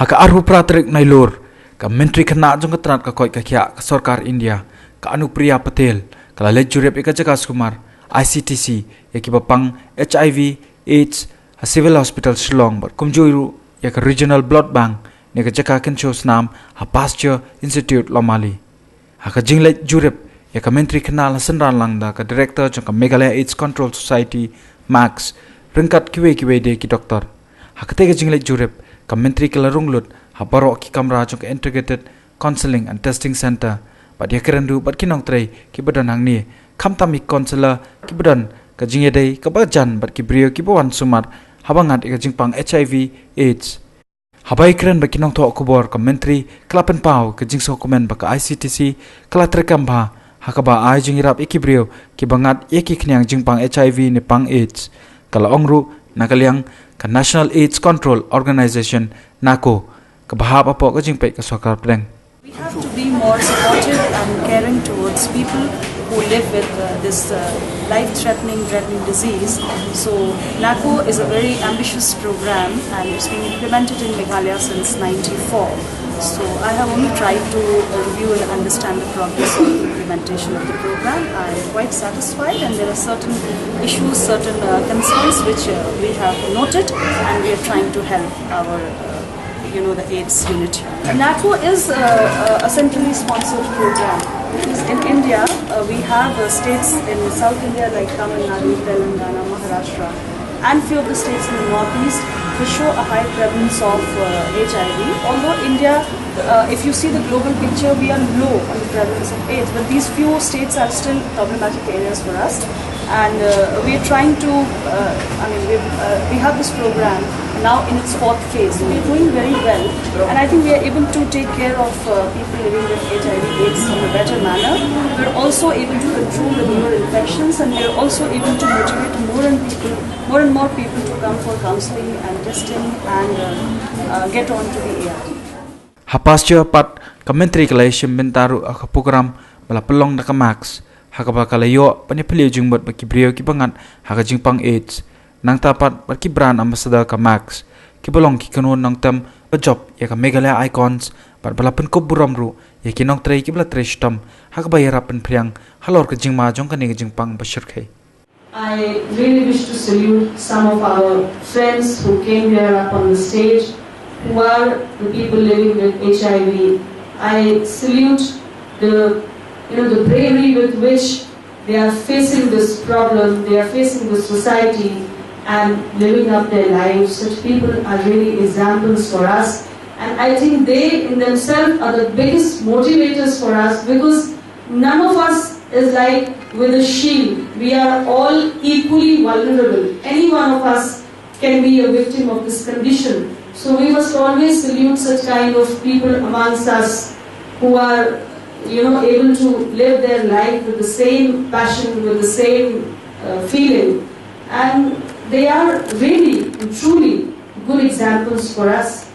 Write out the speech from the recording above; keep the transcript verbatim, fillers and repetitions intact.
Ha ka arphew phra tarik Nailur, ka Myntri Khynnah jong ka tnat ka koit ka khiah ka sorkar India, ka Anupriya Patel, ka la leit jurip ïa ka jaka sumar I C T C ïa kiba pang H I V AIDS ha Civil Hospital Shillong bad kumjuh ruh ïa ka Regional Blood Bank ne ka jaka kynshew snam ha Pasteur Institute Lawmali. Ha ka jingleit jurip ïa ka Myntri Khynnah la synran lang da ka Director jong ka Meghalaya AIDS Control Society, MACS, ryngkat kiwei kiwei de ki doktor. Ha katei ka jingleit jurip, ka Myntri ka la rung lut ha baroh ki kamra jong ka Integrated Counselling and Testing Centre bad ïakren ruh bad ki nongtrei kiba don hangne, khamtam ïa ki counsellor kiba don ka jingïadei kaba jan bad ki briew kiba wan sumar haba ngat ïa ka jingpang H I V AIDS. Haba ïakren bad ki nongthoh khubor, ka Myntri ka la pynpaw ka jingsngewkmen ba ka I C T C ka la treikam bha ha kaba ai jingïarap ïa ki briew kiba ngat ïa ki khñiang jingpang H I V ne pang AIDS. Ka la ong ruh na ka liang ka National AIDS Control Organisation, NACO, kaba hap hapoh ka jingpeit ka sorkar pdeng. We have to be more supportive and caring towards people who live with uh, this uh, life-threatening, threatening disease. So NACO is a very ambitious program, and it's been implemented in Meghalaya since ninety-four. So I have only tried to uh, review and understand the progress of the implementation of the program. I am quite satisfied, and there are certain issues, certain uh, concerns which uh, we have noted, and we are trying to help our uh, you know, the AIDS unit. NACO is uh, a centrally sponsored program. Because in India, uh, we have uh, states in South India like Tamil Nadu, Telangana, Maharashtra, and few of the states in the Northeast, which show a high prevalence of uh, H I V. Although India, uh, if you see the global picture, we are low on the prevalence of AIDS, but these few states are still problematic areas for us. And uh, we are trying to, uh, I mean, we uh, we have this program now in its fourth phase. We're doing very well, and I think we are able to take care of uh, people living with H I V AIDS in a better manner. We're also able to control the newer infections, and we're also able to motivate more and people, more and more people to come for counseling and testing and uh, uh, get on to the A R T. Ha Pasteur pat, ka Myntri ka la ïashim bynta ruh ha ka program ba la pynlong da ka MACS, ha kaba ka la ïoh ban ïaphylliew jingmut bad ki briew kiba ngat ha ka jingpang AIDS. Nangta pat bad ki brand ambassador ka MACS, kiba long ki kynhun nongtem ba jop ïa ka Meghalaya Icons, bad ba la pynkup burom ruh ïa ki nongtrei kiba la trei shitom ha kaba ïarap pynphriang halor ka jingma jong kane ka jingpang ba shyrkhei. I really wish to salute some of our friends who came here up on the stage, who are the people living with H I V. I salute the, you know, the bravery with which they are facing this problem, they are facing this society and living up their lives. Such people are really examples for us. And I think they in themselves are the biggest motivators for us, because none of us is like with a shield. We are all equally vulnerable. Any one of us can be a victim of this condition. So we must always salute such kind of people amongst us who are, you know, able to live their life with the same passion, with the same uh, feeling. And they are really, truly good examples for us.